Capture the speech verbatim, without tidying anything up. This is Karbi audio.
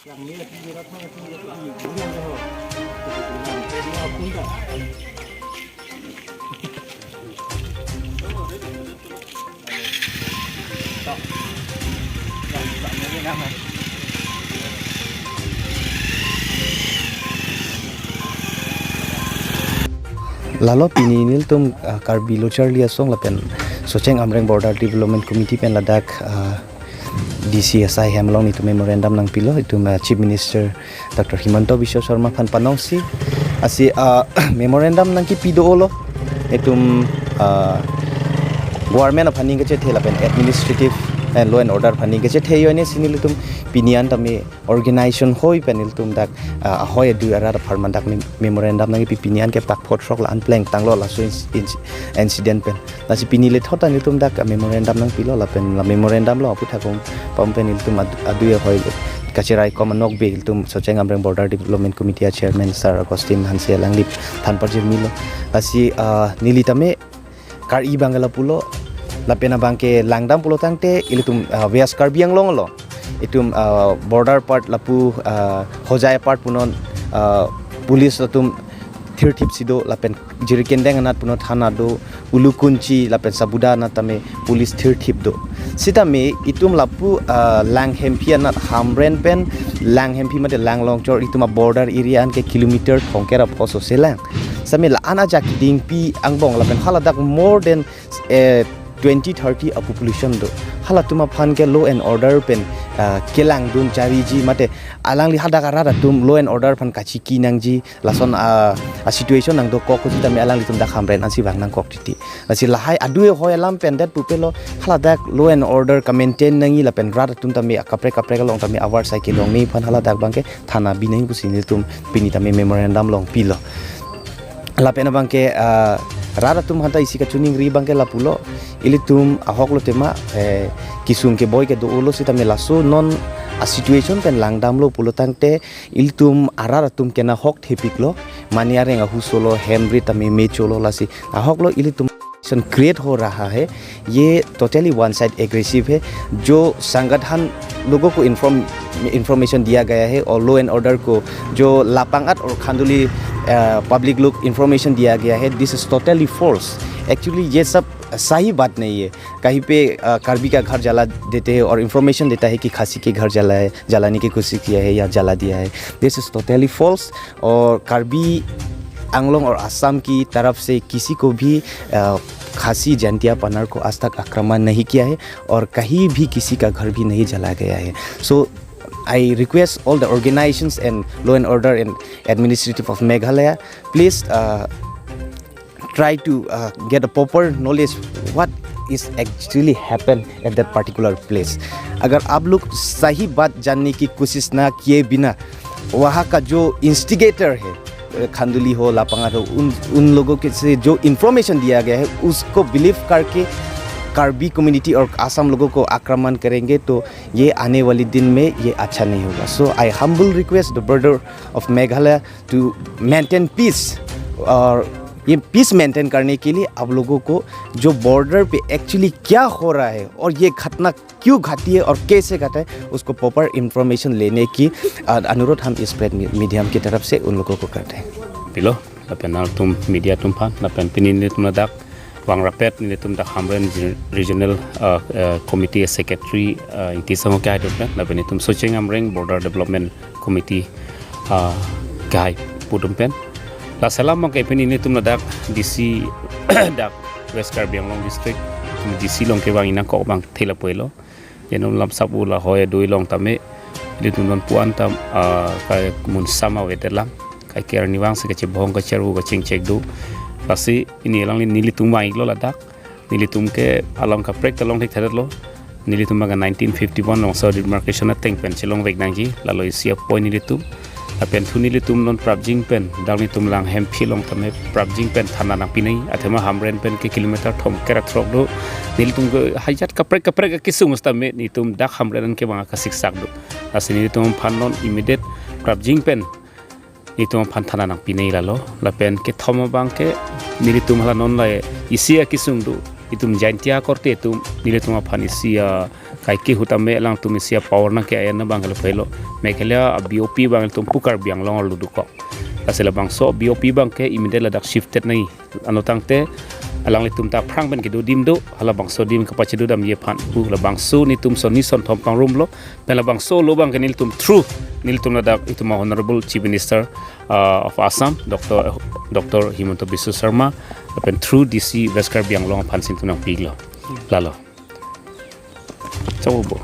Lalo pini nelitum, ah, Karbi Lo Charli Asong lapen Socheng Amreng Border Development Committee pen ladak, ah, D C asai hem along nelitum memorandum nangpilo, itum, ah, Chief Minister Doctor Himanta Biswa Sarma aphan panongsi. Lasi, ah, memorandum nangkipi do-olo. Itum, ah, government aphan aning kachethe lapen administrative and law and order aphan aning kachethe ajoine si nelitum pini an tame organization hoi pen nelitum dak, ah, ahoi adui arat apharman dak mem-, memorandum nangkipi, pini an ke pak phot throk la-an plengtanglo laso inc-, inc-, incident pen. Lasi pini lethot an nelitum dak memorandum nangpilo lapen la memorandum along aphuthak pon pen nelitum ad-, adui ahoi kacheraikong anokbe nelitum Socheng Amreng Border Development Committee a Chairman Sir Augustine Hanse alangli than parjirmilo. Lasi, ah, neli tame kar-i abang ke lapulo, lapen abang ke langdam pulo tangte ilitum, ah, West Karbi Anglong along itum, ah, border part lapu, ah, Hojai part punon, ah, police atum thirthip si do, lapen Jirikindeng anat punon thana do, Ulukunchi lapen Sabuda anat tame police thirthip do. Sitame itum lapu, ah, Langhemphi anat Hamren pen Langhemphi mate Langlongchor itum a border area an ke kilometer thomkep ra pho so selang. Sitame la-an ajak dingpi angbong lapen haladak more than, eh, twenty thirty a population do. Halatum aphan ke law and order pen, ah, kelangdun chariji mate alangli hadak arat atum law and order aphan kachiki nangji lason, ah, a situation nangdokok sitame alanglitum dak Hamren ansi vang nangkok titi. Lasi lahai adui ahoi alam pen det pupelo haladak law and order kamaintain nangji lapen rat atum tame akaprek kaprek along tame avarsai kelong nangji aphan haladak abang ke thana bi nangji pusi nelitum pini tame memorandum along pilo. Lapen abang ke, ah, rat atum aphanta isi kachiningri abang ke lapulo, ilitum ahok lo tema, eh, kesung keboi ke do-olo sitame laso non a situation pen langdamlo pulo tangte ilitum arat atum ke nahok thepiklo, mane areng ahuso lo, hem rit tame mecholo, lasi ahok lo ilitum create ho raha hai, ye totally one side aggressive hai. जो संगठन लोगों को inform information दिया गया है और law and order को जो लापांगत और खांदुली, अ, पब्लिक लोग इन्फॉर्मेशन दिया गया है, this is totally false। Actually ये सब सही बात नहीं है। कहीं पे, अ, कार्बी का घर जला देते हैं और इन्फॉर्मेशन देता है कि खासी के घर जला है, जलाने की कोशिश किया है या जला दिया है। This is totally false। और कार्बी आंगलोंग और असम की तरफ से किसी को भी, अ, खासी जैंतिया पनार को आज तक आक्रमण नहीं किया है और कहीं भी किसी का घर भी नहीं जला गया है। So I request all the organizations and law and order and administrative of Meghalaya, please, uh, try to, uh, get a proper knowledge what is actually happen at that particular place। अगर आप लोग सही बात जानने की कोशिश ना किए बिना वहाँ का जो इंस्टिगेटर है, अ, खांदुली हो, लापांगत हो, उन, उन लोगों के से जो इन्फॉर्मेशन दिया गया है, उसको बिलीव करके कार्बी कम्युनिटी और असम लोगों को आक्रमण करेंगे, तो ये आने वाले दिन में ये अच्छा नहीं होगा। So I humble request the border of Meghalaya to maintain peace, और ये पीस मेंटेन करने के लिए आप लोगों को जो बॉर्डर पे एक्चुअली क्या हो रहा है और ये घटना क्यों घटी है और कैसे घटा है, उसको प्रॉपर इन्फॉर्मेशन लेने की, अ, अनुरोध हम इस प्रेस मी-, मीडियम की तरफ से उन लोगों को करते हैं। Pilo, lapen nangtum media atum aphan, lapen pini nelitum ladak vang rapet nelitum dak Hamren Regional, uh, uh, Committee Secretary, uh, Ingti Sangho kehai atum pen, lapen nelitum Socheng Amreng Border Development Committee, uh, kehai pu atum pen. Lasi alam abang ke pini nelitum ladak D C dak West Karbi Anglong District, D C along kevang inangkok abang thela puilo. Jenum lam sabu lahoi adui along tame, ilitum non puan tam, ah, kai mun sama wedelang, kai ker niwang se kachebohong kachervu kachingchek do. Lasi pini alangli nelitum vang-iklo ladak, nelitum ke alam kaprek ta longthek thadetlo, nelitum abang nineteen fifty-one along so demarcation ateng pen chelongvek nangji, lalo isi apoi nelitum. Lapen thu nelitum non prapjin pen, dak nelitum Langhemphi along tame prapjin pen thana nangpi nangji, athema Hamren pen ke kilometer thomkep ra throk do, nelitum ke hajat kaprek kaprek akesung sitame nelitum dak Hamren an kevang akasiksak do. Lasi nelitum aphan non immediate prapjin pen nelitum aphan thana nangpi nangji lalo, lapen kethom abang ke nelitum hala non la isi akesung do, itum Jaintia korte atum nelitum aphan isi a kaike ahut tame alangtum isi a power nangke-en abang ke lapu helo. Meghalaya a B O P abang ilitum pu Karbi Anglong arlo dokok. Lasi labangso B O P abang ke immediate ladak shifted nangji. Anlo tangte alanglitum ta aphrang pen kedo adim do, halabangso adim kepachedodamji aphan pu labangso nelitum son ni son thom pangrumlo, pen labangso alo abang ke nelitum through, nelitum ladak itum a Honorable Chief Minister uh, of Assam, Doctor Doctor Himanta Biswa Sarma, lapen through D C West Karbi Anglong aphan si nelitum nangpilo. Lalo. Chau bo.